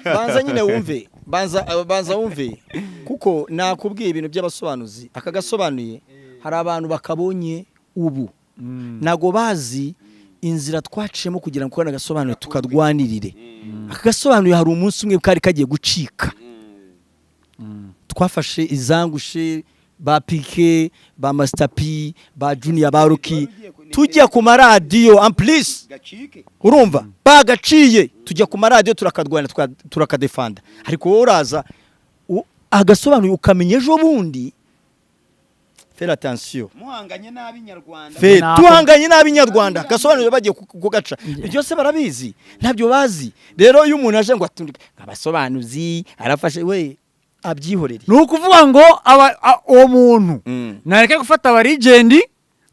Banza nyine wumve, banza wumve, kuko nakubwiye ibintu by'abasobanuzi. Aka gasobanuye hari abantu bakabonye ubu, ntago bazi inzira twaciyemo kugira ngo kano gasobanuye tukarwanirire. Aka gasobanuye hari umunsi umwe kari kagiye gucika. Twafashe izangushe ba Pike, ba Master P, ba Junior, ba Rocky, tujya ku maradiyo en plus. Urumva bagaciye, tujya ku maradiyo turakadwana, turakadefanda. Ariko wowe uraza agasobanuye ukamenya ejo bundi. Faire attention. Muhanganye n'ab'inyarwanda. Fe Ntabwo- tuhanganye n'ab'inyarwanda, gasobanuye bagiye kugaca. Byose barabizi, ntabyo bazi. Rero iyo umuntu aje ngo atundike abasobanuzi arafashe we abyihorere. Ni ukuvuga ngo uwo muntu nareke gufata aba legend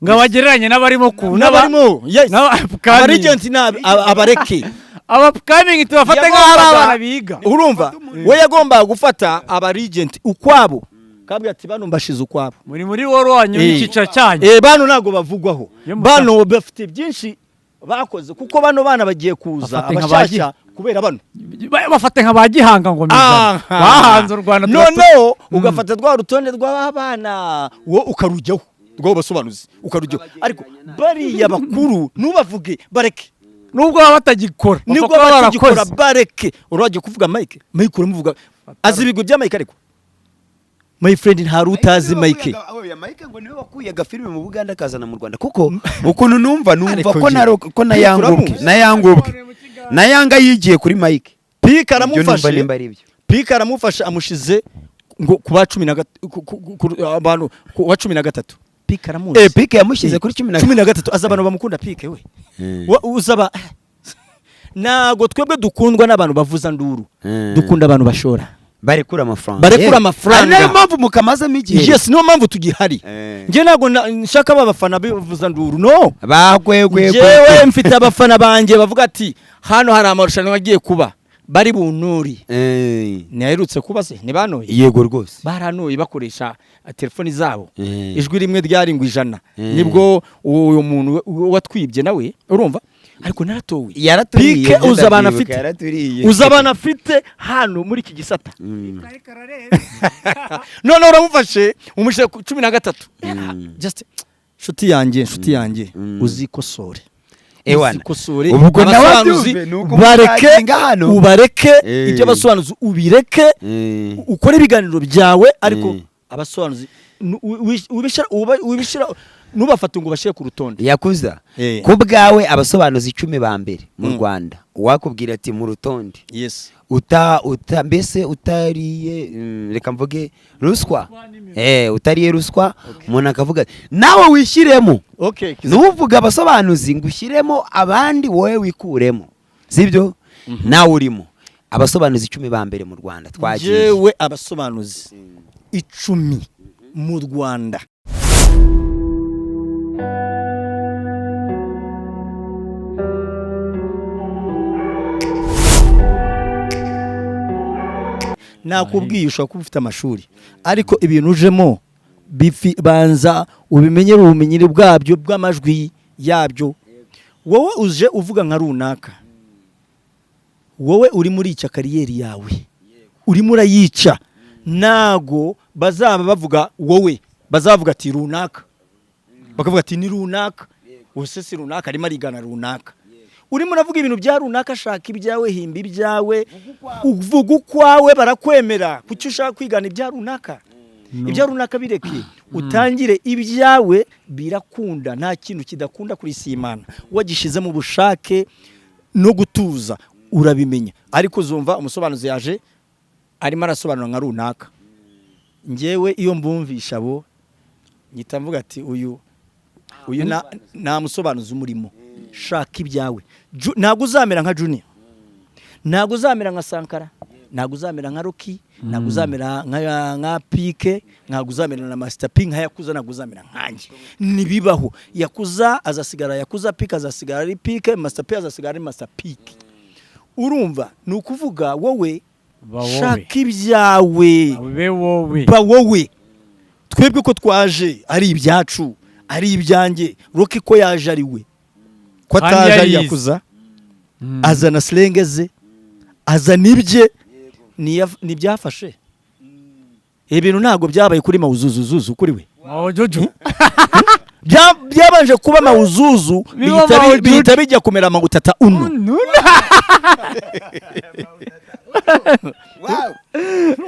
ngo abagereranye n'abarimo ku N'abarimo, yes. n'aba upcoming. Aba legend ni abareke. Aba upcoming tubafate nk'aho ari abana biga. Urumva, we yagombaga gufata aba legend ukwabo, kabwira ati: "Bano mbashize ukwabo." Muri woro wanyu n'icyiciro cyanyu. Bano ntabwo bavugwaho. Bano bafite byinshi bakoze, kuko bano bana bagiye kuza Bafate nka ba abashyashya kubera bano. Bafate nka ba Gihanga ngo mizana bahanze u Rwanda. Noneho ugafata rwa rutonde rw'abana, wo ukarujyaho rw'abo basobanuzi ukarujyaho, ariko bariya bakuru ntubavuge, bareke. Nubwo baba batagikora bapfa Nibwo kuba batagikora, barakoze. Bareke. Urajya kuvuga Mike, Mike uramuvuga azi ibigwi bya Mike, ariko my friend, ntari utazi Mike. Oya, Mike ngo niwe wakuye agafilime mu Buganda akazana mu Rwanda, kuko ukuntu numva Ariko ko na njye- ko na Yanga ubwe Uramuzi? na Yanga ubwe na Yanga yigiye kuri Mike. Pike Ibyo numva aramufashe. nimba ari ibyo. Pike aramufashe, amushize ngo ku ba cumi na abantu ku wa 13. Pike aramuzi. Pike yamushyize kuri 10 na 13. Azi abantu bamukunda Pike we. Uzaba ntago twebwe dukundwa n'abantu bavuza nduru. Dukunda abantu bashora. Barekura amafaranga. Barekura amafaranga. Ari nayo mpamvu mukamazamo igihe. Yes, niyo mpamvu tugihari. Njye ntabwo nshaka ba bafana bavuza nduru, no. Bagwegwe. Njyewe mfite abafana banjye bavuga ati: "Hano hari amarushanwa agiye kuba bari bunuri." Ntiyaherutse kuba se ntibanoye? Yego rwose. Baranuye bakoresha telefoni zabo. Ijwi rimwe ryari ngo 100. Nibwo uwo muntu watwibye nawe, urumva, ariko naratowe. Yaraturiye. Pike Ibyo uzi abantu ndabyibuka, afite. Yaraturiye. Uzi abantu afite hano muri iki gisata. Noneho uramufashe umushyira ku 13. Just nshuti yanjye, nshuti yanjye, uzikosore. Ewana. Uzikosore. Ubwo nawe Abasobanuzi abyumve, ni uko bareke. muzaginga hano. Ubareke. Ibyo abasobanuzi ubireke. Ukore ibiganiro byawe, ariko abasobanuzi wibishyira, ntubafate ngo ubashyire ku rutonde. Yakuza, ku bwawe abasobanuzi 10 ba mbere mu Rwanda, uwakubwira ati mu rutonde, uta mbese utariye, reka mvuge ruswa, utariye ruswa, umuntu akavuga ati, nawe wishyiremo. Ntuvuge abasobanuzi ngo ushyiremo abandi, wowe wikuremo, sibyo? Nawe urimo abasobanuzi 10 ba mbere mu Rwanda, twagiye. Jewe abasobanuzi 10 mu Rwanda. Nakubwiye, ushobora kuba ufite amashuri, ariko ibintu ujemo banza ubimenyere ubumenyi bwabyo bw'amajwi yabyo. Wowe uje uvuga nka runaka, wowe uri muri icya career yawe urimo urayica. Ntago bazaba bavuga wowe, bazavuga ati runaka, bakavuga ati ni runaka, ubuse si runaka arimo arigana runaka, urimo uravuga ibintu bya runaka. Shaka ibyawe, himba ibyawe, uvuga ukwawe, barakwemera. Kuki ushaka kwigana ibya runaka? Ibya runaka bireke, utangire ibyawe, birakunda. Nta kintu kidakunda kuri isi y'Imana. Wagishyizemo ubushake no gutuza urabimenya. Ariko uzumva umusobanuzi yaje arimo arasobanura nka runaka. Njyewe iyo mbumvisha abo nyita mvuga ati uyu nta musobanuzi umurimo. Shaka ibyawe. Ntabwo uzamera nka Junior, ntabwo uzamera nka Sankara, ntabwo uzamera nka Rocky, ntabwo uzamera nka Pike, ntabwo uzamera na Master P, nka Yakuza, ntabwo uzamera nkanjye, ntibibaho. Yakuza azasigara Yakuza, Pike azasigara ari Pike, Master P azasigara ari Master Pike. Urumva, ni ukuvuga wowe Ba wowe. shaka ibyawe. Ube wowe. Ba wowe. Twebwe ko twaje ari ibyacu, ari ibyanjye. Rocky ko yaje ari we, ko Kandi ataje ari yarize. Yakuza, azana slang ze. Azana ibye, ntibyafashe. Ibintu ntabwo byabaye kuri mawuzuzuzuzu kuri we. Mawujuju. Byabanje kuba mawuzuzu, Biba mawujuju. bihita bijya kumera mawutata uno. Wow.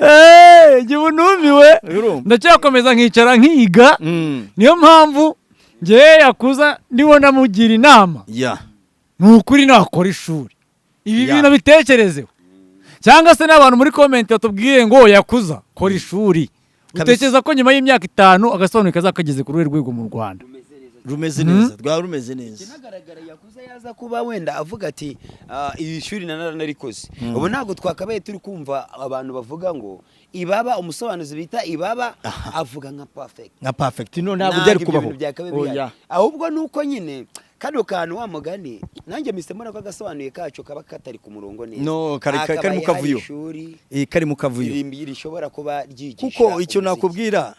Eh, jye ubu numiwe, ndacyakomeza nkicara nkiga. Niyo mpamvu ngewe yakuza nibona mugira inama, ni ukuri nakora ishuri ibi bintu bitekerezeho, cyangwa se n'abantu muri comment batubwiye ngo yakuza kora ishuri. Utekereza ko nyuma y'imyaka 5 agasobanuro kazakageze kuri uru rwego mu Rwanda? Rumeze neza, rwaba rumeze neza. Ikinagaragara, yakuze yaza kuba wenda avuga ati: "Ah, iri shuri naranarikoze." Ubu ntabwo twakabaye turi kumva abantu bavuga ngo ibaba, umusobanuzi bita ibaba avuga nka Perfect. Nka Perfect. No, ntabwo byari ibyo kubaho. bintu byakabaye bihari. Oya. Ahubwo nuko nyine kano kantu, wa mugani nanjye mpise mbona ko agasobanuye kacu kaba katari ku murongo neza. No, Hakabaye kari mu kavuyo. hari ishuri Kari mu kavuyo. Rishobora kuba ryigisha Kuko icyo umuziki. nakubwira,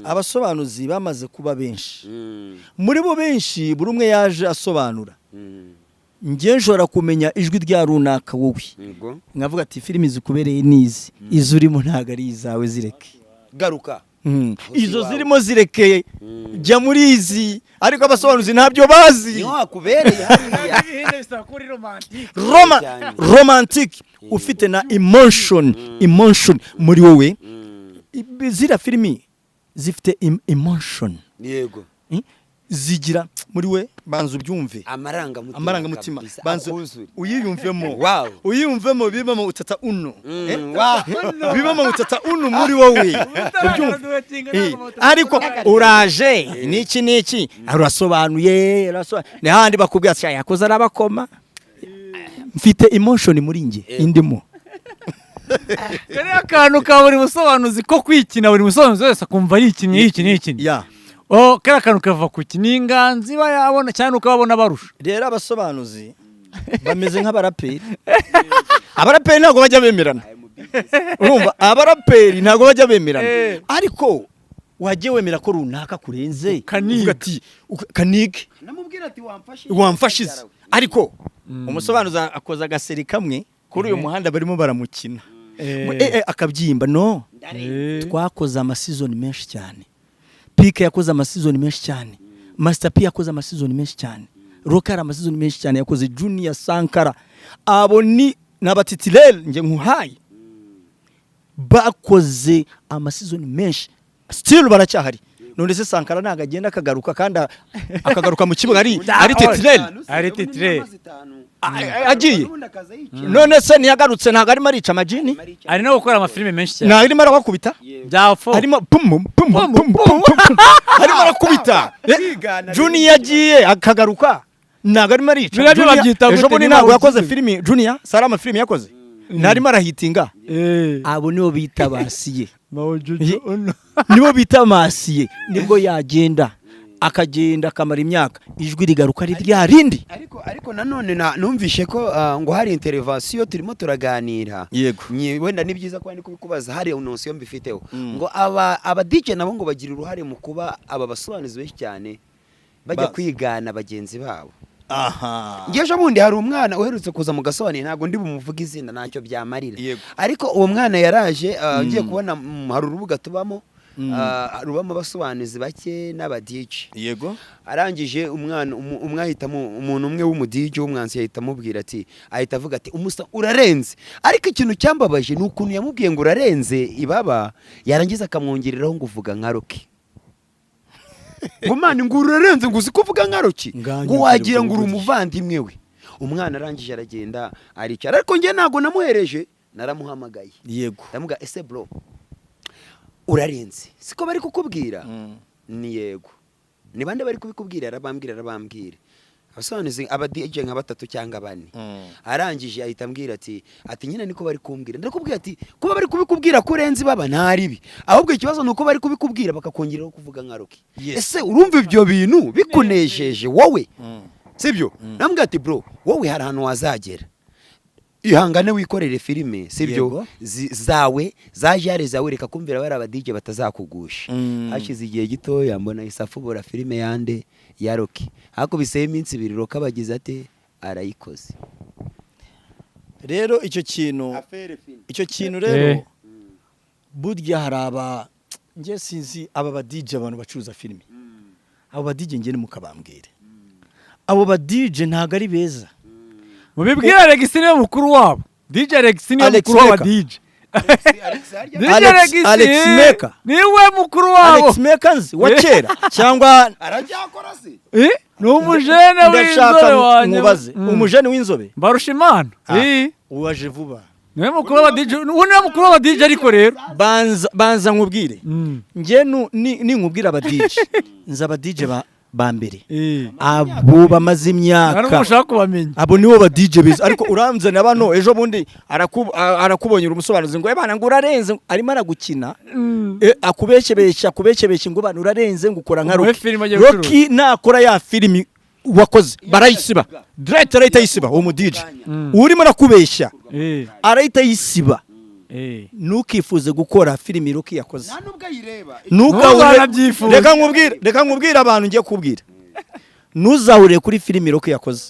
abasobanuzi bamaze kuba benshi. Muri bo benshi, buri umwe yaje asobanura. Njye nshobora kumenya ijwi rya runaka, wowe nkavuga ati: "Filimi zikubereye nizi, izo urimo ntabwo ari izawe, zireke." Garuka. Aho si Izo iwawe. zirimo zireke, jya muri izi. Ariko abasobanuzi ntabyo bazi. Niho hakubereye hariya. Roma Cyane. Romantic, ufite na emotion muri wowe. Ziriya filimi zifite emotion. Zigira muri we, banza ubyumve. Amarangamutima. Amarangamutima. Kabisa, Banza akuzure. uyiyumvemo. Wow. Uyiyumvemo, bibamo utata uno. Wow. Bibamo utata uno muri wowe, ubyumve. Ariko uraje niki niki, urasobanuye, ni handi bakubwira ati: "Yakoze arabakoma." Mfite emotion muri njye indimo. Kariya kantu ka buri musobanuzi ko kwikina, buri musobanuzi wese akumva yikinnye, yikinnye, yikinnye. Oh, kariya kantu kava ku ki? Ni inganzi iba yabona cyane, ukababona barusha. Rero abasobanuzi bameze nk'abaraperi. Abaraperi ntabwo bajya bemerana, urumva? Abaraperi ntabwo bajya bemerana. Ariko wajya wemera ko runaka kurenze. Ukaniga. Uvuga ati kanige. Namubwira ati: "Wamfashe." Wamfashize. Ariko umusobanuzi akoza agaseri kamwe kuri uyu muhanda, barimo baramukina. Akabyimba no twakoze amasizoni menshi cyane. Pike yakoze amasizoni menshi cyane, Master P yakoze amasizoni menshi cyane, Rokara amasizoni menshi cyane yakoze, Junior, Sankara, abo ni n'abatitirere njye nkuhaye, bakoze amasizoni menshi, still baracyahari. None se Sankara ntabwo agenda akagaruka, kandi akagaruka mu kibuga ari titulaire? Ari titulaire. Agiye none se ntiyagarutse? Ntabwo arimo arica amajini? Ari no gukora amafilime menshi cyane. Ntabwo arimo arabakubita? Bya fo. Arimo pum pum pum pum pum pum, arimo arakubita. Junior yagiye akagaruka, ntabwo arimo arica? Biriya byo babyita Ejo gute? bundi Niba ntabwo yakoze ugize. filimi Junior sari amafilimi yakoze, ntarimo arahitinga? Abo nibo bita basiye. Mawujuju uno. Nibo bita masiye. Nibwo yagenda, akagenda akamara imyaka, ijwi rigaruka ari rya rindi. Ariko nanone numvishe ko ngo hari intervention turimo turaganira. Wenda ni byiza ko ndi kubikubaza, hari notion mbifiteho, ngo aba DJ nabo ngo bagira uruhare mu kuba aba basobanuzi benshi cyane bajya kwigana bagenzi babo. Ngeje ejo bundi hari umwana uherutse kuza mu gasobanuye, ntabwo ndi bumuvuge izina, ntacyo byamarira. Ariko uwo mwana yaraje, ngiye kubona, hari urubuga tubamo, rubamo abasobanuzi bake n'aba DJ. Arangije umwana umwe ahitamo umuntu umwe w'umu DJ w'umwanzi, ahita amubwira ati, ahita avuga ati: "Umusa urarenze." Ariko ikintu cyambabaje ni ukuntu yamubwiye ngo urarenze ibaba, yarangiza akamwongereraho ngo uvuga nka Rocky. Ngo man, ngo urarenze, ngo uzi ko uvuga nka Rocky, Nganya ngo wagira ngo uri ubwo. umuvandimwe we. Umwana arangije aragenda aricara, ariko njye ntabwo namuhereje, naramuhamagaye. Ndamubwira: "Ese bro, urarenze siko bari kukubwira?" Ni yego. Ni bande bari kubikubwira? Arabambwira abasobanuzi, aba DJ nka batatu cyangwa bane. Arangije ahita ambwira ati nyine niko bari kumbwira. Ndakubwira ati kuba bari kubikubwira ko urenze baba ntaribi, ahubwo ikibazo ni uko bari kubikubwira bakakongeraho kuvuga nka Rocky. Ese urumva ibyo bintu bikunejeje wowe? Sibyo? Namubwira ati: "Bro, wowe hari ahantu wazagera, ihangane wikorere filime, sibyo? Zawe za jare zawe, reka kumvira bari aba DJ batazakugusha." Hashize igihe gitoya mbona isafubura filime yande ya Rocky, hakubiseho iminsi 2 Rocky abagize ate? Arayikoze. Rero icyo kintu rero burya hari aba nge sinzi aba ba DJ abantu bacuruza filime. Abo ba DJ nge nimukabambwire. Abo ba DJ ntago ari beza. Mubibwira Alex niwe mukuru wabo. DJ Alex niwe mukuru wa DJ. Alex Maker niwe mukuru wabo. Alex Maker nzi wa kera cyangwa aracyakora se? Ni umujene w'inzobe wanjye. Mubaze umujene w'inzobe. Barusha imana. Uwaje vuba. Niwe mukuru wa DJ, niwe mukuru wa DJ ariko rero banza nkubwire. Nge ni nkubwira aba DJ. Nza aba DJ ba mbere. Abo bamaze imyaka. Abo nibo ba DJ beza ariko uramzana bano ejo bundi arakubonyera umusobanuzi ngo ebana ngo urarenze arimo aragukina. Akubeshye ngo bana urarenze ngo ukora nka Rocky. Rocky nakora ya filimi wakoze barayisiba. Direct arahita yisiba uwo mu DJ. Urimo arakubeshya. Arahita yisiba. Ntukifuze gukora filimi Rocky yakoze. Reka nkubwire abantu ngiye kubwira. Ntuzahure kuri filimi Rocky yakoze.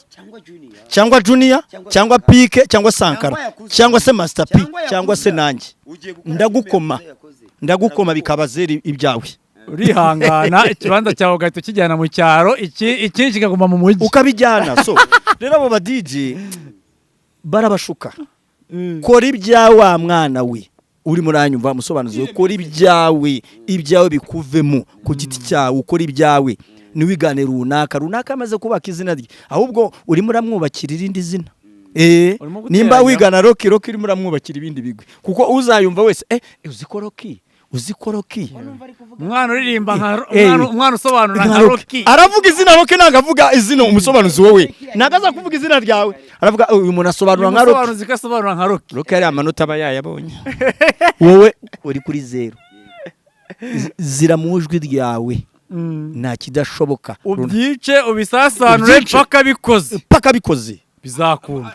Cyangwa Junior, cyangwa Pike, cyangwa Sankara, cyangwa se Master P, cyangwa se nanjye. Ndagukoma bikaba zeri ibyawe. Urihangana ikibanza cyawe ugahita ukijyana mu cyaro, iki kikaguma mu mujyi. Ukabijyana. So rero abo ba DJ barabashuka. Kora ibyawe wa mwana we. Uri muranyumva musobanuzi, kora ibyawe bikuvemo ku giti cyawe, ukora ibyawe niwigane runaka amaze kubaka izina rye, ahubwo urimo uramwubakira irindi zina. Nimba wigana Rocky urimo uramwubakira ibindi bigwi, kuko uzayumva wese uziko Rocky umwana uririmba nka umwana usobanura nka Rocky aravuga izina Rocky, ntabwo avuga izina umusobanuzi wowe, ntabwo aza kuvuga izina ryawe, aravuga uyu muntu asobanura nka Rocky, umusobanuzi kasobanura nka Rocky. Rocky ari amanota aba yayabonye, wowe uri kuri zero. Zira mu jwi ryawe nta kidashoboka, ubyice ubisasanure paka bikoze bizakunda.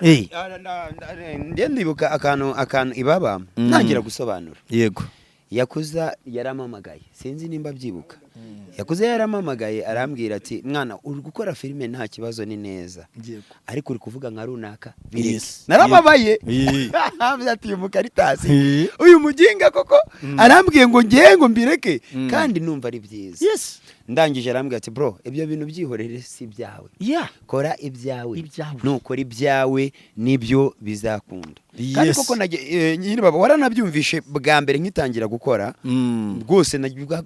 Ndiye ndibuka akantu ibaba ntangira gusobanura. Yego. Yakuza yaramamagaye, sinzi nimba byibuka. Yakuza yaramamagaye arambwira ati mwana uri gukora filime nta kibazo ni neza, ariko uri kuvuga nka runaka bireke. Narababaye ati mukaritasi uyu muginga koko arambwiye ngo ngiye ngo mbireke kandi numva ari byiza. Ndangije arambwira ati bro ibyo bintu byihorere si ibyawe, kora ibyawe, nukora ibyawe nibyo bizakunda. Kandi koko nyiri baba waranabyumvishe bwa mbere nkitangira gukora rwose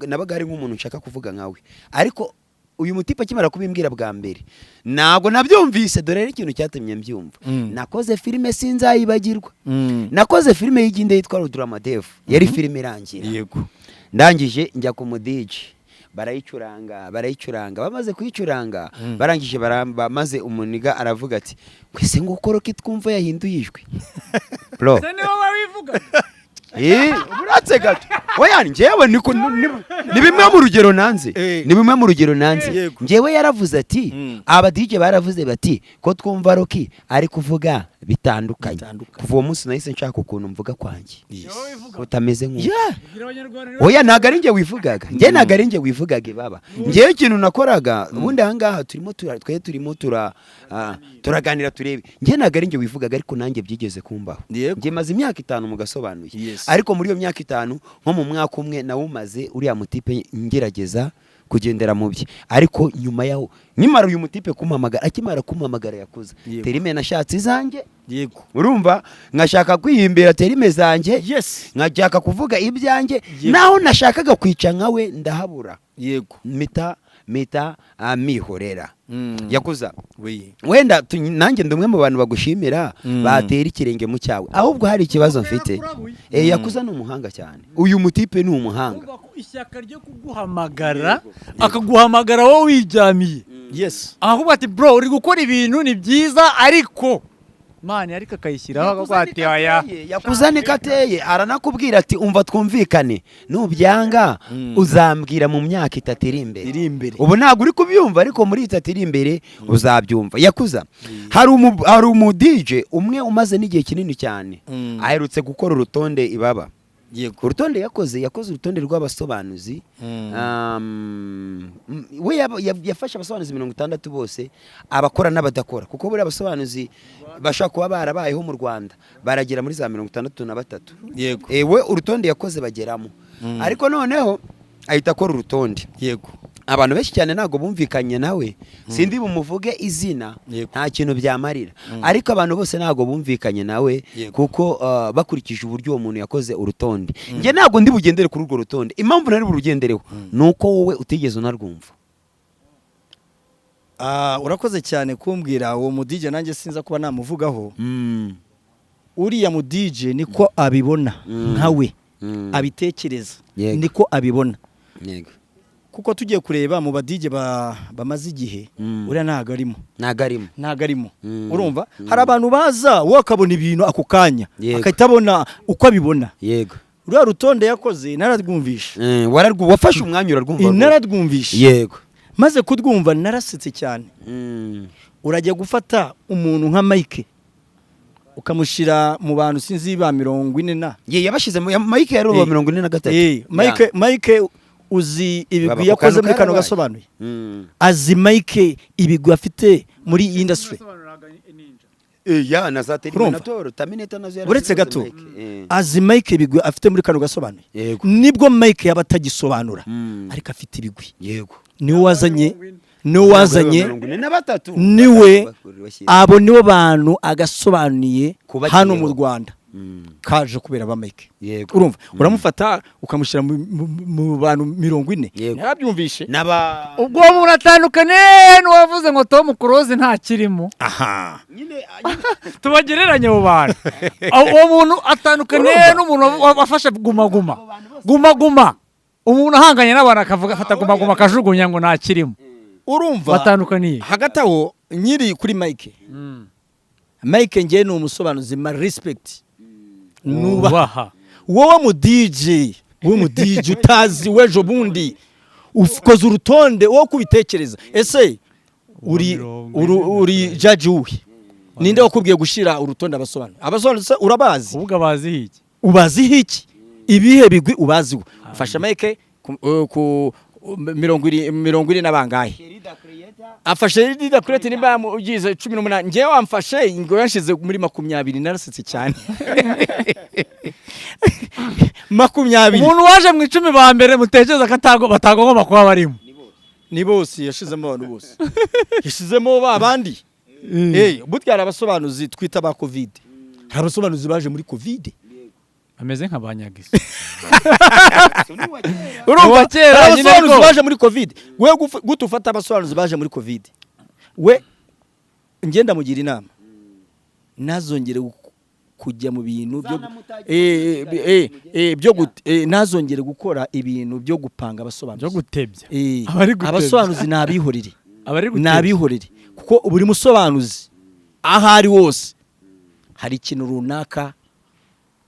nabaga ari nk'umuntu nshaka kuvuga nkawe, ariko uyu mutipe akimara kubimbwira bwa mbere ntabwo nabyumvise. Dore rero ikintu cyatumye mbyumva, nakoze filime sinzayibagirwa. Nakoze filime y'iginde yitwa Rudramadev, yari filime irangira. Yego. Ndangije njya ku mudiji barayicuranga bamaze kuyicuranga barangije maze umuniga aravuga ati kwese ngo ukoroke twumva yahinduye ijwi. Bro se niwe wabivuga uratse gato. Oya njyewe niko ni bimwe mu rugero nanze, ni bimwe mu rugero nanze. Njyewe yaravuze ati aba DJ baravuze bati ko twumva Rocky ari kuvuga bitandukanye. Kuva uwo munsi nahise nshaka ukuntu mvuga kwanjye utameze nk'uko. Oya ntago ari njye wivugaga, njye ntago ari njye wivugaga ibaba. Njyewe ikintu nakoraga ubundi aha ngaha turimo twe turimo turaganira turebe. Njye ntago ari njye wivugaga ariko nanjye byigeze kumbaho. Njye maze imyaka 5 mu gasobanuye, ariko muri iyo myaka 5 nko mu mwaka umwe nawumaze uriya mutipe ngerageza kugendera mu bye, ariko nyuma yaho nyimara uyu mutipe kumpamagara, akimara kumpamagara yakuza terime nashatse izanjye. Yego. Urumva nkashaka kwihimbira terime zanjye, nkashaka kuvuga ibyanjye, naho nashakaga kwica nkawe ndahabura. Yego. Mita amihorera. Yakuza wenda nanjye ndumwe mu bantu bagushimira batera ikirenge mu cyawe, ahubwo hari ikibazo mfite. Yakuza ni umuhanga cyane, uyu mutipe ni umuhanga. Ishyaka ryo kuguhamagara akaguhamagara wowe wijyamiye. Yes. Ahubwo ati bro uri gukora ibintu ni byiza ariko mani ariko akayishyiraho akakwati aya. Yakuza ni kateye aranakubwira ati umva twumvikane nubyanga uzambwira mu myaka 3 iri imbere. Ubu ntabwo uri kubyumva ariko muri 3 iri imbere uzabyumva. Yakuza hari umu DJ umwe umaze n'igihe kinini cyane aherutse gukora urutonde ibaba. Yego. Urutonde yakoze urutonde rw'abasobanuzi. We yafashe abasobanuzi 60 bose, abakora n'abadakora, kuko buriya abasobanuzi bashobora kuba barabayeho mu Rwanda baragera muri za 63. Yego. We urutonde yakoze bageramo, ariko noneho ahita akora urutonde. Yego. Abantu benshi cyane ntabwo bumvikanye nawe, sindi bumuvuge izina, Yego. nta kintu byamarira, ariko abantu bose ntabwo bumvikanye nawe, Yego. kuko bakurikije uburyo uwo muntu yakoze urutonde. Njye ntabwo ndi bugendere kuri urwo rutonde. Impamvu ntari burugendereho ni uko wowe utigeze unarwumva. Urakoze cyane kumbwira uwo mu DJ, nanjye sinza kuba namuvugaho. Uriya mu DJ niko abibona, nkawe abitekereza, Yego. niko abibona. Yego. Kuko tugiye kureba mu ba DJ bamaze igihe, uriya ntago arimo. Ntago arimo. Ntago arimo. Urumva, hari abantu baza wowe akabona ibintu ako kanya, Yego. agahita abona uko abibona. Yego. Uriya rutonde yakoze nararwumvishe. Wafashe umwanya urarwumva rwose. Nararwumvishe. Yego. Maze kudwumva narasetse cyane. Urajya gufata umuntu nka Mike ukamushyira mu bantu sinzi ba 40 na Ye, yabashize Mike yari uwa 43. Mike uzi ibigwi Baba, yakoze ku muri kantu kano karabaye. gasobanuye. Azi Mike ibigwi afite muri iyi industry. Ya, na za Urumva? Terminator, Terminator nazo yari Uretse azikoze gato. Mike. Azi Mike ibigwi afite muri kano gasobanuye. Yego. Nibwo Mike yaba atagisobanura, ariko afite ibigwi. Yego. Niwe wazanye 43. Niwe Bashyira. Abo nibo bantu agasobanuye Kubakiyeho. hano mu Rwanda kaje kubera ba Mike. Yego. Urumva, uramufata ukamushyira mu bantu 40. Yego. Narabyumvishe. Naba Ubwo uwo muntu atandukane n'uwavuze ngo Tom Close ntakirimo. Aha. Nyine. Tubagereranye abo bantu. Uwo muntu atandukane n'umuntu wafashe Guma Guma, Guma Guma, umuntu ahanganye n'abantu akavuga afata Guma Guma akajugunya ngo ntakirimo. Urumva, Batandukaniye. hagati aho nyiri kuri Mike, Mike ngewe ni umusobanuzi ma respect, nubaha. Nubaha. Wowe mu DJ, wowe mu DJ utazi w'ejo bundi ukoze urutonde wowe kubitekereza, ese uri uri judge uwe? Ninde wakubwiye gushyira urutonde abasobanuro? Abasobanuro se urabazi? Ubwo abaziho iki? Ubaziho iki? Ibihe bigwi ubaziho? Ufashe Mike ku 40 na bangahe? Afashe Rida Creator nimba yamugize 18, ngewe wamfashe ngo yanshize muri 20, narasetse cyane. 20. Umuntu waje mu 10 ba mbere mutekereza ko batagomba kuba barimo? Ni bose yashizemo, abantu bose yashizemo, ba bandi. Burya hari abasobanuzi twita ba Covid, hari abasobanuzi baje muri Covid. Ameze nka ba Nyagisi. Urumva, Uwa kera hari nyine abasobanuzi ariko. baje muri Covid. We gute ufata abasobanuzi baje muri Covid? We ngenda mugira inama ntazongere kujya mu bintu byo ntazongere gukora ibintu byo gupanga abasobanuzi. Byo gutebya. Abari Abari gutebya. Abasobanuzi nabihorere. Abari gutebya. Nabihorere, kuko buri musobanuzi aho ari wose hari ikintu runaka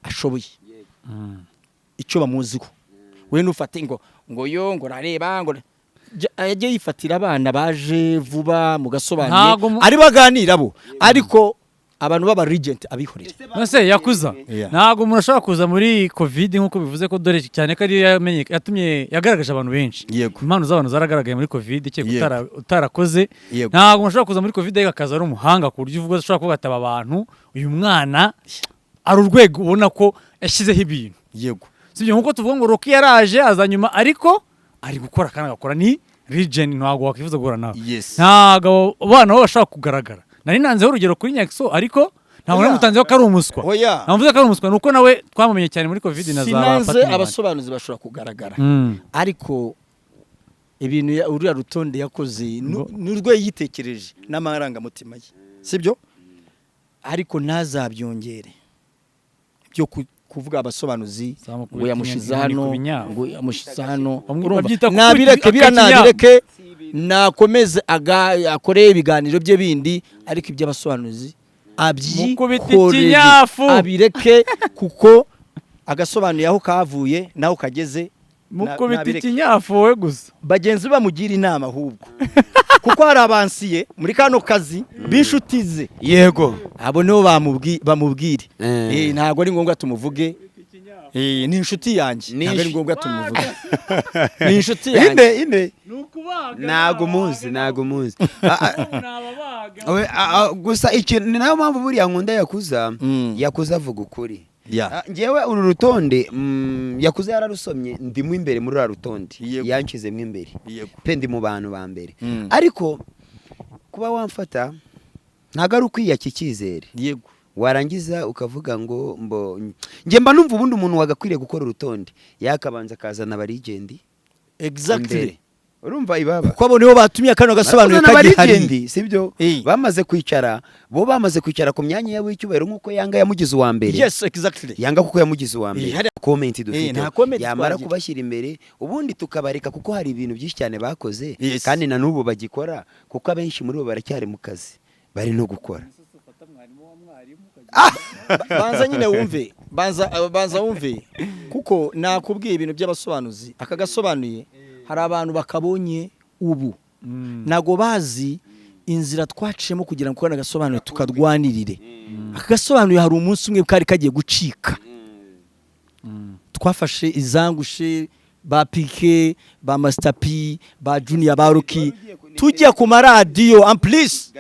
ashoboye, icyo bamuziho. We nufate ngo yo ngo rareba ngo ajye yifatira abana baje vuba mu gasobanuye Ntago ari baganira bo, ariko abantu b'aba legend abihorere. None yakuza Yeah. ntabwo umuntu ashobora kuza muri Covid nk'uko bivuze ko dore cyane ko ariyo yamenye yatumye yagaragaje abantu benshi. Yego. Impano z'abantu zaragaragaye muri Covid kereka Yego. utarakoze. Yego. Ntabwo umuntu ashobora kuza muri Covid ariko akaza ari umuhanga ku buryo uvuga ushobora kuvuga ati aba bantu, uyu mwana ari urwego ubona ko yashyizeho ibintu. Yego. Sibyo? Nkuko tuvuga ngo Rocky yaraje aza nyuma ariko ari gukora kandi agakora ni legend, ntabwo wakwifuza guhura nawe. Yes. Ntabwo abo bana bo bashobora kugaragara. Nari nanzeho urugero kuri Nyaxo ariko ntabwo Oya. namutanzeho ko ari umuswa. Oya. Ntabwo mvuze ko ari umuswa, ni uko nawe twamumenye cyane muri Covid na za Sinanze Patty n'abandi. abasobanuzi bashobora kugaragara, ariko ibintu uriya rutonde yakoze n'urwo yitekereje n'amarangamutima ye sibyo, ariko ntazabyongere byo kuvuga abasobanuzi Zamukubita ngo yamushize inkoni hano ku binyafu. ngo yamushize hano. Urumva? Babyita gukubita Nabireke biriya. akinyafu. Nabireke, nakomeze akore ibiganiro bye bindi, ariko iby'abasobanuzi Mukubita abyikorere, ikinyafu. abireke, kuko agasobanuye aho kavuye naho kageze Mukubita nabireke. ikinyafu wowe gusa. Bagenzi be bamugira inama ahubwo, kuko hari abansiye muri kano kazi b'inshuti ze. Yego. Abo nibo bamubwire. Eh. Ntabwo ari ngombwa tumuvuge. Ni inshuti yanjye, Ni ntabwo ari ngombwa tumuvuge, ni inshuti yanjye. Inde inde? Ni ukubaga. Ntago muzi, ntago muzi. Ni ababaga. Gusa ikintu ni nayo mpamvu buriya nkunda Yakuza. Yakuza avuga ukuri. Njyewe uru rutonde Yakuza yararusomye, ndimo imbere muri uru rutonde. Yanshizemo imbere pe, ndi mu bantu ba mbere. Ariko kuba wamfata ntabwo ari ukwiyaka icyizere. Warangiza ukavuga ngo mbo njye mba numva ubundi umuntu wagakwiriye gukora urutonde yakabanza akazana aba legend imbere. Urumva ibaba? Kuko abo nibo batumye kano gasobanuye Barazana kagihari. aba legend, sibyo? Bamaze kwicara, bo bamaze kwicara ku myanya yabo y'icyubahiro, nk'uko Yanga yamugize uwa mbere. Yes, exactly. Yanga kuko yamugize uwa mbere. Comment dufite Nta comment yamara twagira. kubashyira imbere, ubundi tukabareka, kuko hari ibintu byinshi cyane bakoze kandi na n'ubu bagikora, kuko abenshi muri bo baracyari mu kazi, bari no gukora. Banza nyine wumve, banza wumve, kuko nakubwiye ibintu by'abasobanuzi. Aka gasobanuye hari abantu bakabonye ubu, ntago bazi inzira twaciyemo kugira ngo kano gasobanuye tukarwanirire. Aka gasobanuye hari umunsi umwe kari kagiye gucika. Twafashe izangushe ba Pike, ba Master P, ba Junior, ba Rocky, tujya ku maradiyo en plus,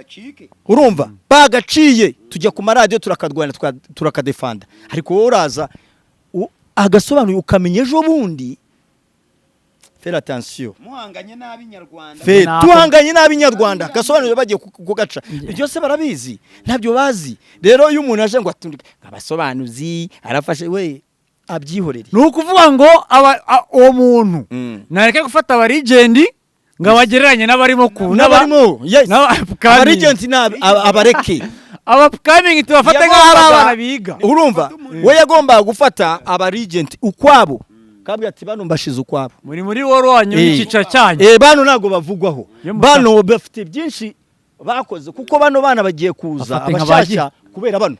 urumva, bagaciye, tujya ku maradiyo turakadwana, turakadefanda. Ariko wowe uraza agasobanuye ukamenya ejo bundi. Faire attention. Muhanganye n'ab'inyarwanda. Fe Ntabwo- tuhanganye n'ab'inyarwanda, gasobanuye bagiye kugaca. Byose barabizi, ntabyo bazi. Rero iyo umuntu aje ngo atundike abasobanuzi, arafashe we abyihorere. Ni ukuvuga ngo uwo muntu nareke gufata aba legend ngo abagereranye n'abarimo ku N'abarimo, yes. n'aba upcoming. Aba legend ni abareke. Aba upcoming tubafate nk'aho ari abana biga. Urumva, we yagombaga gufata aba legend ukwabo, kabwira ati: "Bano mbashize ukwabo." Muri woro wanyu n'icyiciro cyanyu. Bano ntabwo bavugwaho. Yo Bano bafite byinshi bakoze, kuko bano bana bagiye kuza Bafate nka abashyashya kubera bano.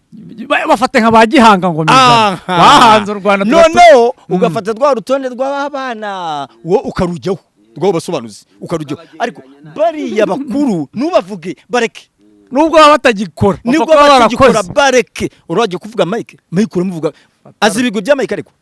Bafate nka ba Gihanga ngo mizana bahanze u Rwanda. Noneho ugafata rwa rutonde rw'abana, wo ukarujyaho rw'abo basobanuzi, ukarujyaho, ariko bariya bakuru ntubavuge, bareke. Nubwo baba batagikora, bapfa Nibwo kuba batagikora, barakoze. bareke. Urajya kuvuga Mike, Mike uramuvuga azi ibigwi bya Mike, ariko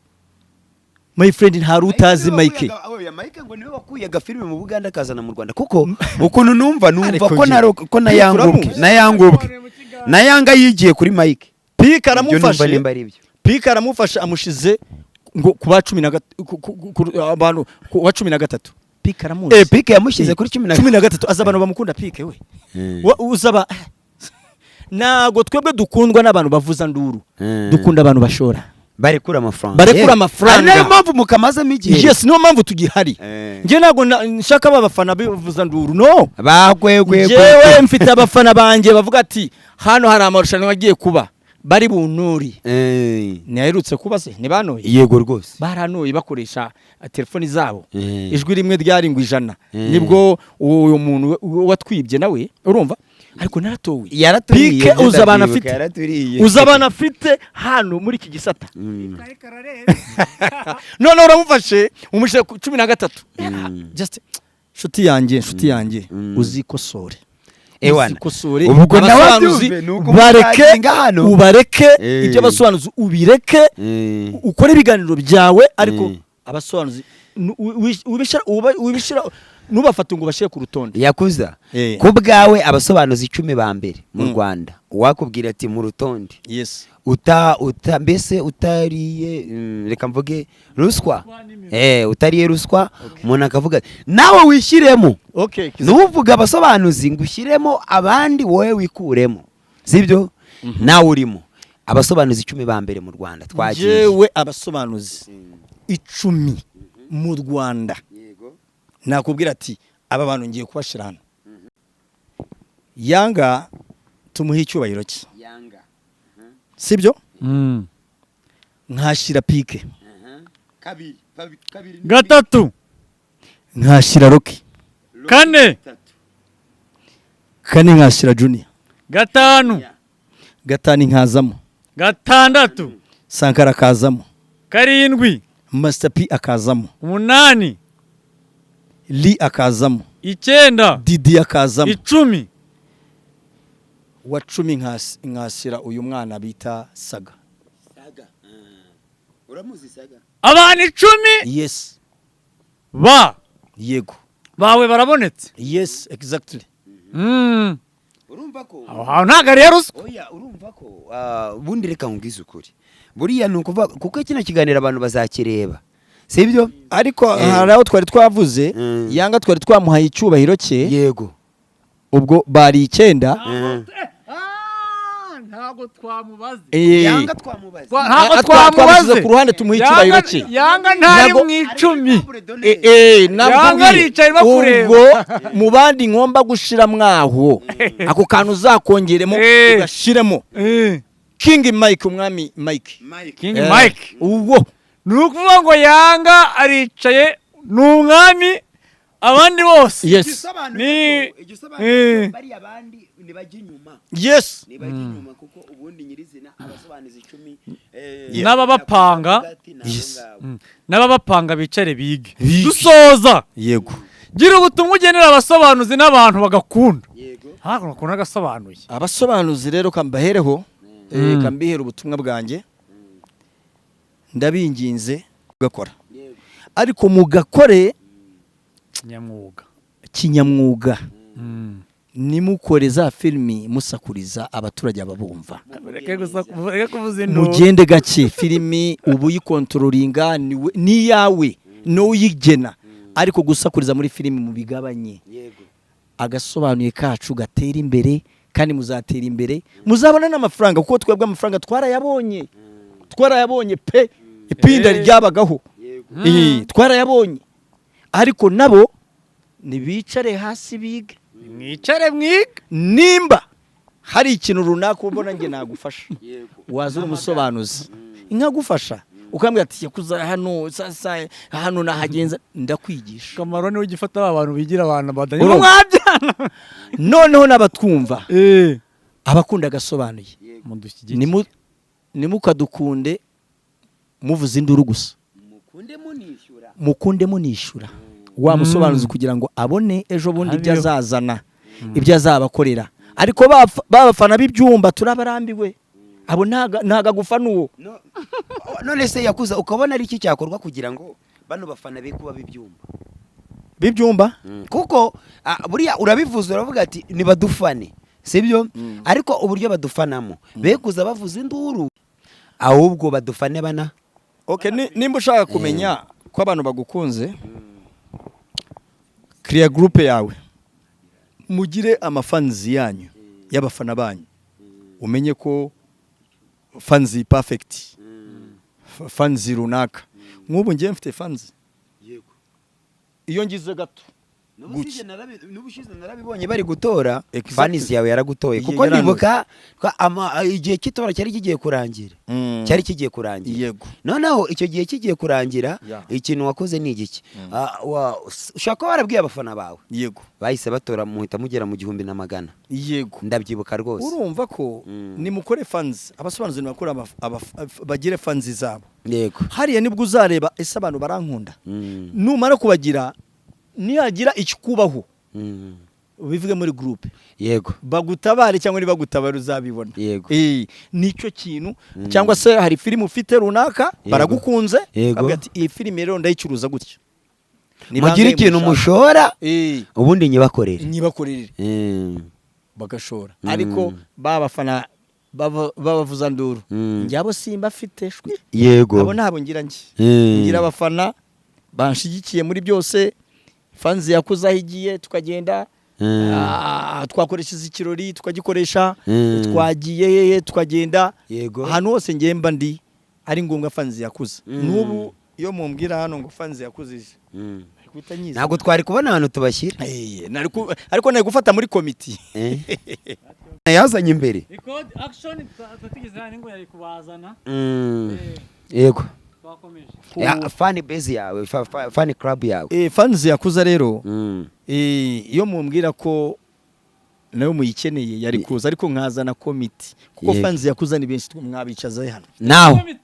my friend, ntari utazi Mike. Oya, Mike ngo niwe wakuye agafilime mu Buganda akazana mu Rwanda, kuko ukuntu numva Ariko ko njye- na ko na Yanga ubwe Uramuzi? na Yanga ubwe na Yanga yigiye kuri Mike. Pike Ibyo numva aramufashe. nimba ari ibyo. Pike aramufasha, amushize ngo ku ba cumi na abantu ku wa 13. Pike aramuzi. Pike yamushyize kuri 10. 13. Azi abantu bamukunda Pike we. Uzaba ntago twebwe dukundwa n'abantu bavuza nduru. Dukunda abantu bashora. Barekura amafaranga. Barekura amafaranga. Ari nayo mpamvu mukamazamo igihe. Yes, niyo mpamvu tugihari. Njye ntabwo nshaka aba bafana bavuza nduru, no. Bagwegwe. Njyewe mfite abafana banjye bavuga ati: "Hano hari amarushanwa agiye kuba, bari bunuri." Ntiyaherutse kuba se ntibanoye? Yego rwose. Baranoye bakoresha telefoni zabo. Ijwi rimwe ryari ngo 100. Nibwo uwo muntu watwibye nawe, urumva, ariko naratowe. Yaraturiye. Pike Njye uzi abantu ndabyibuka, afite. Yaraturiye. Uzi abantu afite hano muri iki gisata. Noneho uramufashe umushyira ku 13. Just nshuti yanjye, nshuti yanjye, uzikosore. Ewana. Uzikosore. Ubwo nawe Abasobanuzi abyumve, ni uko bareke. muzaginga hano. Ubareke. Ibyo abasobanuzi ubireke. Ukore ibiganiro byawe, ariko abasobanuzi wibishyira ntubafate ngo ubashyire ku rutonde. Yakuza, ku bwawe abasobanuzi 10 ba mbere mu Rwanda, uwakubwira ati mu rutonde uta mbese utariye, reka mvuge ruswa, utariye ruswa, umuntu akavuga nawe wishyiremo. Ntuvuge abasobanuzi ngo ushyiremo abandi, wowe wikuremo, sibyo? Nawe urimo abasobanuzi 10 ba mbere mu Rwanda, twagiye. Jewe abasobanuzi 10 mu Rwanda, nakubwira ati aba bantu ngiye kubashyira hano. Yanga tumuhe icyubahiro cye, sibyo? Nkashyira Pike. Gatatu. Nkashyira Rocky. Kane. Kane nkashyira Junior. Gatanu. Gatanu nkazamo Gatandatu. Sankara akazamo. Karindwi. Master P akazamo. Umunani. Li akazamo. Icyenda. Didi akazamo. 10. Wa 10 nkashyira uyu mwana bita Saga. Uramuzi saga? Abantu 10 Yes. ba Yego. bawe barabonetse. Yes, exactly. Urumva ko Aho hantu ntabwo ari ruswa. Oya, urumva ko ubundi reka nkubwize ukuri, buriya ni ukuvuga kuko kino kiganiro abantu bazakireba, sibyo? Ariko hari aho twari twavuze Yanga twari twamuhaye icyubahiro cye. Yego. Ubwo bari 9. Ntabwo twamubaze. Yanga twamubaze. Ntabwo twamubaze. Ku ruhande tumuha icyubahiro cye. Yanga ntari mu 10. Yanga aricaye bakureba. Ubwo mu bandi ngomba gushira mwaho ako kantu uzakongeremo ugashiremo King Mike, umwami Mike. King Mike. Ubwo ni ukuvuga ngo Yanga aricaye ni umwami, abandi bose. Yes. Ni igisobanuro bari abandi nibajya inyuma. Yes. Nibajya inyuma kuko ubundi nyirizina abasobanuzi 10 n'ababapanga. Yes. N'ababapanga bicare bige. Dusoza. Yego. Gira ubutumwa ugenera abasobanuzi n'abantu bagakunda. Yego. Ntabwo bakunda agasobanuye. Abasobanuzi rero kambahereho, kambihera ubutumwa bwanjye. Ndabinginze gakora. Ariko mugakore kinyamwuga. Kinyamwuga. Nimukore za filimi musakuriza abaturage ababumva. Mugende gake, filimi ubu yikontrolinga ni yawe no uyigena, ariko gusakuriza muri filimi mubigabanye. Agasobanuye kacu gatera imbere kandi muzatera imbere, muzabona n'amafaranga kuko twebwe amafaranga twarayabonye. Twarayabonye pe, ipinda ryabagaho. Twarayabonye. Ariko nabo nibicare hasi bige. Mwicare mwige. Nimba hari ikintu runaka ubona nge nagufasha, waza uri umusobanuzi nkagufasha, ukambwira ati yakuza hano sasa hano nahagenza, ndakwigisha. Kamaro niwe ugifata abantu bigira abantu badanye mwabyana. Noneho nabatwumva abakunda agasobanuye, nimukadukunde muvuze induru gusa, mukunde munishyura wa musobanuzi kugira ngo abone ejo bundi ibyo azazana, ibyo azabakorera. Ariko babafana b'ibyumba turabarambiwe, abo ntaga gufana uwo. None se yakuza ukabona ari iki cyakorwa kugira ngo bano bafana be kuba b'ibyumba? B'ibyumba? Kuko buriya urabivuze uravuga ati nibadufane, sibyo? Ariko uburyo badufanamo bekuza bavuza induru, ahubwo badufane bana. Okay, nimba ushaka kumenya ko abantu bagukunze, create group yawe, mugire amafanzi yanyu y'abafana banyu, umenye ko fanzi perfect, fanzi runaka. Nk'ubu ngiye mfite fanzi. Yego. Iyo ngize gato n'ubushize narabibonye bari gutora, fanizi yawe yaragutoye kuko ndibuka igihe cy'itora cyari kigiye kurangira. Cyari kigiye kurangira. Yego. Noneho icyo gihe kigiye kurangira, ikintu wakoze ni igiki? Ushaka ko warabwiye abafana bawe. Yego. Bahise batora muhita mugera mu 1500. Yego. Ndabyibuka rwose. Urumva ko nimukore fans, abasobanuzi nibakora bagire fans zabo. Yego. Hariya nibwo uzareba ese abantu barankunda. Numara kubagira nihagira ikikubaho ubivuge muri groupe. Yego. Bagutabare cyangwa nibagutabare uzabibona. Yego. Nicyo kintu cyangwa se hari filime ufite runaka baragukunze, avuga ati iyi filime rero ndayicuruza gutya. Mugire ikintu mushora ubundi nyibakorere. Nyibakorere. Bagashora. Ariko babafana babavuza nduru. Njyabo simba afite shwi. Yego. Abo ntabo ngira ngi. Ngira abafana banshigikiye muri byose. Fanzi yakuza higiye tukagenda, twakoresheje ikirori tukagikoresha, twagiye tukagenda. Yego. Ahantu hose ngiye mba ndi ari ngombwa fanzi yakuza. N'ubu iyo mumbwira hano ngo fanzi yakuzije, ntabwo twari kubona ahantu tubashyira. Ariko nari gufata muri komiti. Yazanye imbere. Record action twatigeze hano ngo yari kubazana. Yego. Fan base yawe, fan club yawe. Fans yakuza rero, iyo mumbwira ko nayo muyikeneye yari kuza, ariko nkazana komiti kuko fans yakuza ni benshi, mwabicaza hano. Nawe.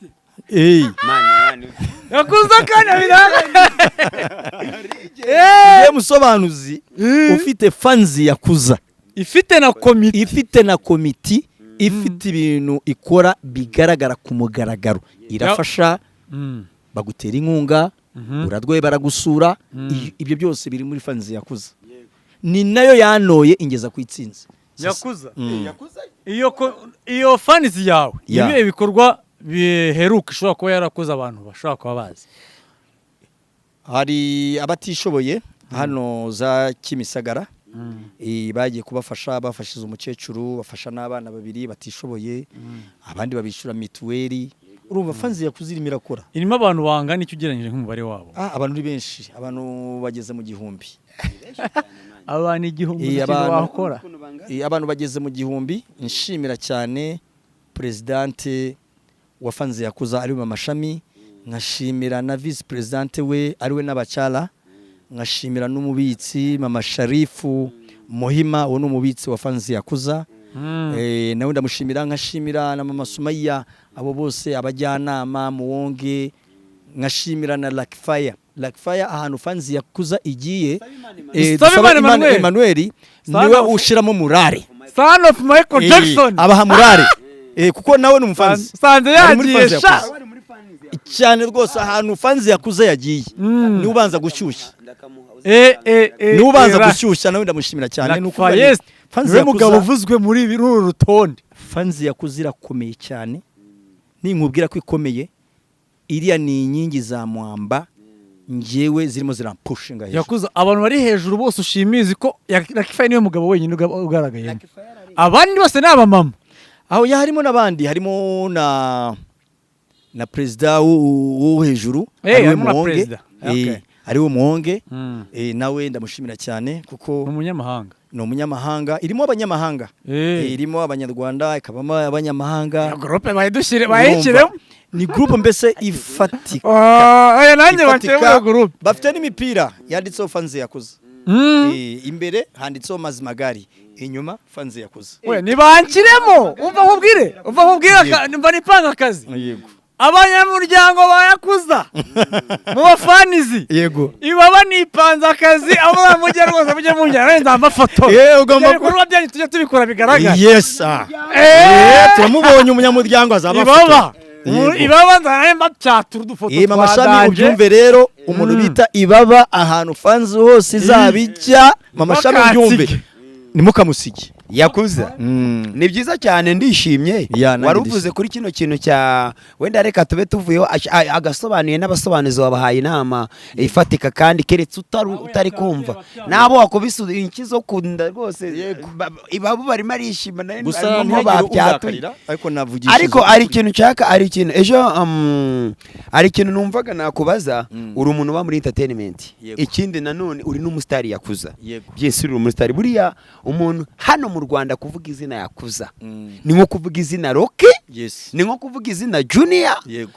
Yakuza kana biranga. Musobanuzi ufite fans yakuza, ifite na komiti, ifite na komiti, ifite ibintu ikora bigaragara ku mugaragaro, irafasha Bagutera inkunga, uradwaye baragusura. Ibyo byose biri muri fans Yakuza, ni nayo yanoye ingeza ku itsinzi. Yakuza, iyo fans yawe, ibihe bikorwa biheruka ishobora kuba yarakoze abantu bashobora kuba bazi? Hari abatishoboye hano za Kimisagara, bagiye kubafasha, bafashiza umukecuru, bafasha n'abana babiri batishoboye, abandi babishyura mituweli. Urumva fans Yakuza irimo irakora. Irimo abantu bangana icyo ugereranyije nk'umubare wabo? Abantu ni benshi, abantu bageze mu 1000. Abantu 1000 ikintu wakora. Abantu bageze mu 1000. Nshimira cyane presidente wa fans Yakuza ari we Mashami, nkashimira na vice presidente we ari we n'abacyara, nkashimira n'umubitsi Mama Sharifu Muhima, uwo ni umubitsi wa fans Yakuza. Nawe ndamushimira, nkashimira na Mama Sumaya, abo bose abajyanama muwonge, nkashimira na Lucky Fire. Lucky Fire ahantu fans Yakuza igiye, Dusaba Imana Emmanuel niwe ushiramo murare, son of Michael Jackson, abaha murare, kuko nawe ni umufanzi. Sanze yagiye sha cyane rwose, ahantu fans Yakuza yagiye ni ubanza gushyushya, ni ubanza gushyushya, nawe ndamushimira cyane. Nuko fans Yakuza mugabo uvuzwe muri uru rutonde, fans Yakuza irakomeye cyane, ninkubwira ko ikomeye, iriya ni inkingi za mwamba ngewe zirimo zirampushinga hejuru. Yakuza abantu bari hejuru bose ushimizi ko Lucky Fire niwe mugabo wenyine ugaragaye, abandi bose ni abamama. Aho ya harimo n'abandi, harimo na president wo hejuru ariwe Muwonge, ariwe Muwonge, nawe ndamushimira cyane kuko ni umunyamahanga, irimo abanyamahanga, irimo abanyarwanda, ikabamo abanyamahanga. Groupe bayidushyire bayikiremo, ni groupe mbese ifatika. Oya nanjye bakemura groupe bafite n'imipira yanditseho fans Yakuza, imbere handitseho Mazimagari, inyuma fans Yakuza. We nibankiremo, umva nkubwire mba nipanga akazi. Yego, abanyamuryango ba Yakuza mu bafanizi, yego, ibaba nipanze akazi, abo mujye rwose mujye munjyana nza amafoto. Ugomba ibikorwa byanyu tujye tubikora bigaragara. Yes, turamubonye umunyamuryango azaba ibaba ibaba nzana mbacyatura udufoto twa Mama Shami. Ubyumve rero, umuntu bita ibaba ahantu fans hose izabijya, Mama Shami ubyumve, nimukamusige Yakuza. Ni byiza cyane, ndishimye. Wari uvuze kuri kino kintu cya wenda reka tube tuvuyeho, agasobanuye n'abasobanuzi wabahaye inama ifatika kandi keretse utari kumva nabo wakubise inki zo kunda rwose, ibabo barimo arishima gusa ntibabyatuye. Ariko navugishije, ariko ari ikintu cyaka, ari ikintu ejo, ari ikintu numvaga nakubaza. Uri umuntu uba muri entertainment, ikindi nanone uri n'umusitari Yakuza. Byese uri umusitari. Buriya umuntu hano mu Rwanda kuvuga izina Yakuza ni nko kuvuga izina Rocky, ni nko kuvuga izina Junior. Yego,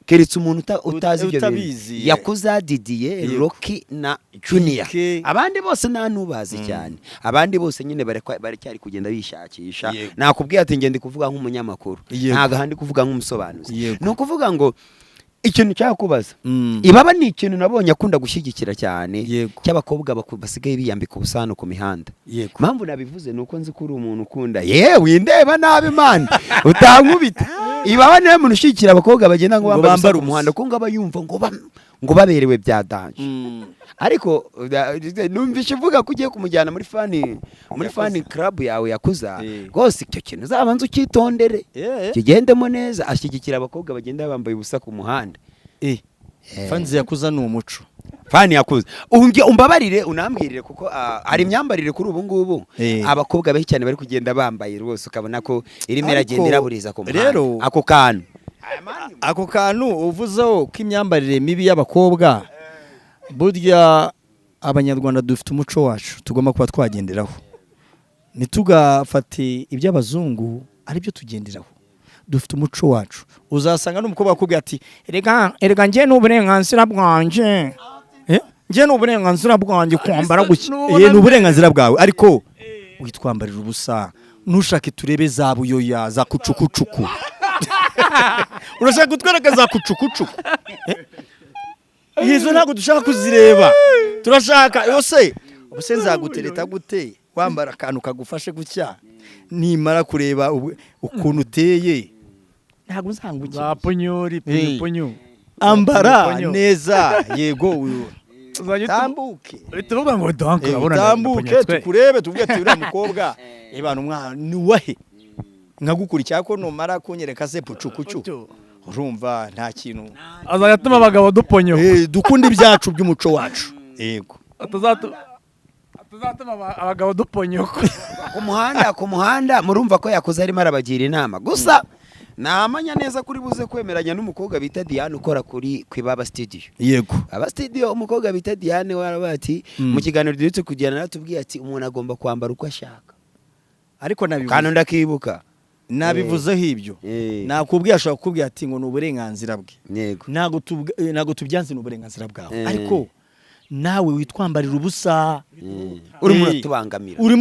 keretse umuntu utazi ibyo bintu. Yakuza, Didier, Rocky na Junior, abandi bose nta nubazi cyane, abandi bose nyine baracyari kugenda bishakisha. Nakubwiye ati ngende kuvuga nk'umunyamakuru, ntago handi kuvuga nk'umusobanuzi. Ni ukuvuga ngo ikintu cyakubaza, ibaba ni ikintu nabonye akunda gushyigikira cyane cy'abakobwa basigaye biyambika ubusano ku mihanda. Impamvu nabivuze nuko nzi ko uri umuntu ukunda, yewe indeba nabi man utankubita. Ibaba niwe muntu ushyigikira abakobwa bagenda ngo bambare ku muhanda, ko ngaba yumva ngo baberewe bya danje. Ariko numvishe uvuga ko ugiye kumujyana muri fan club yawe Yakuza, rwose icyo kintu uzabanza ukitondere kigendemo neza. Ashyigikira abakobwa bagenda bambaye ubusa ku muhanda. Fans Yakuza ni umuco. Fan Yakuza umbabarire unambwirire, kuko ari imyambarire kuri ubu ngubu abakobwa benshi cyane bari kugenda bambaye rwose, ukabona ko irimo iragenda iraburiza ku muhanda. Ako kantu uvuzeho k'imyambarire mibi y'abakobwa, burya abanyarwanda dufite umuco wacu tugomba kuba twagenderaho, ntitugafate iby'abazungu aribyo tugenderaho. Dufite umuco wacu. Uzasanga n'umukobwa akubwira ati erega njye n'uburenganzira bwanje, njye n'uburenganzira bwanjye kwambara gutya. Ni uburenganzira bwawe, ariko witwambarira ubusa, ntushake turebe za buyoya za kucukucuku. Urashaka kutwereka za kucukucuku? Izo ntabwo dushaka kuzireba, turashaka yose. Ubuse nzagutereta gute wambara akantu kagufashe gutya, nimara kureba ukuntu uteye ntabwo nzanguke za punyuri punyu. Ambara neza, yego, tambuke. Tuvuga ngo donc urabona tambuke tukurebe, tuvuge ati uriya mukobwa ebana umwana ni wahe, nkagukurikira ko numara kunyereka se pucukucu, urumva nta kintu azajya atuma abagabo duponyoka. Dukunda ibyacu by'umuco wacu. Yego, atazatuma abagabo duponyoka ku muhanda. Murumva ko yakoze arimo arabagira inama gusa namanya neza kuri buze kwemeranya n'umukobwa bita Diane ukora kuri Kwibaba Studio. Yego, aba studio umukobwa bita Diane warabaye ati mu kiganiro duhetse kugirana natubwiye ati umuntu agomba kwambara uko ashaka, ariko nabivuze kandi ndakibuka nabivuzeho ibyo nakubwiye, ashobora kukubwira ati ngo ni uburenganzira bwe. Yego, ntago tubyanze, ni uburenganzira bwawe, ariko nawe witwambarira ubusa, urimo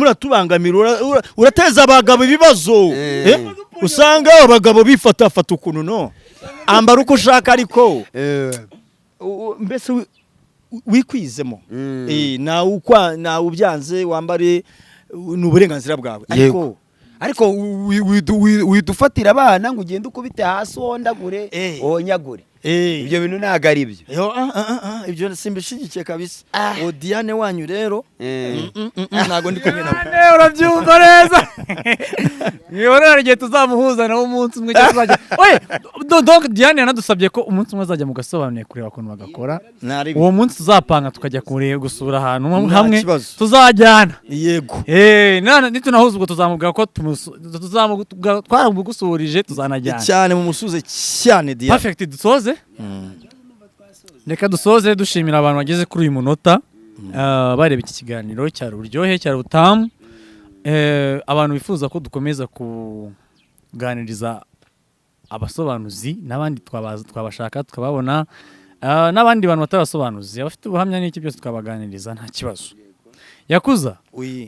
uratubangamira, urateza abagabo ibibazo. Usanga abagabo bifatafata ukuntu no ambara uko ushaka, ariko mbese wikwizemo, nawe ubyanze wambare, ni uburenganzira bwawe, ariko widufatira abana ngo ugende ukubite hasi wondagure wonyagure, ibyo bintu ntago ari byo. Ibyo simbishigikiye kabisa. O Diane wanyu rero ntago ndi kumwe nawe, urabyumva neza. Mwihorere igihe tuzamuhuza nawe umunsi umwe tuzajya. Oye, donc Diane yanadusabye ko umunsi umwe azajya mu gasobanuye kureba ukuntu bagakora. Uwo munsi tuzapanga tukajya kureba gusura ahantu hamwe tuzajyana. Yego. Nitunahuza ubwo tuzamubwira ko twaramugusurije, tuzanajyana. Cyane mumusuze cyane Diane. Perfect, dusoze. Reka dusoze dushimira abantu bageze kuri uyu munota bareba iki kiganiro cyari uryohe, cyari ubutamu. Abantu bifuza ko dukomeza kuganiriza abasobanuzi n'abandi twabashaka tukababona, n'abandi bantu batarasobanuzi abafite ubuhamya n'iki byose twabaganiriza nta kibazo. Yakuza,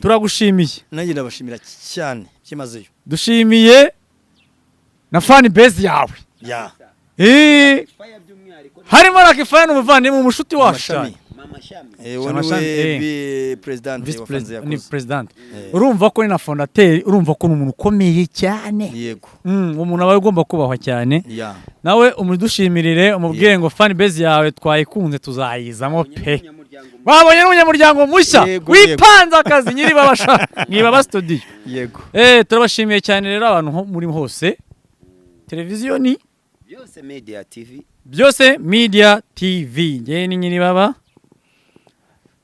turagushimiye. Nanjye ndabashimira cyane byimazeyo. Dushimiye na fan base yawe. Harimo Rakifaya n'umuvandimwe umushuti wacu cyane. Ni president. Urumva ko ni na fondateur, urumva ko ni umuntu ukomeye cyane. Yego. Umuntu aba agomba kubahwa cyane. Nawe umudushimirire, umubwire ngo fan base yawe twayikunze tuzayizamo pe. Babonye n'umunyamuryango mushya wipanze akazi nyiri babasha Mwibaba Studio. Yego. Turabashimiye cyane rero abantu muri hose. Televiziyo ni Byose Media TV. Byose Media TV. Ngewe ni nyiri baba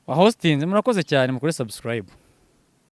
wa hostinze, murakoze cyane mukore subscribe.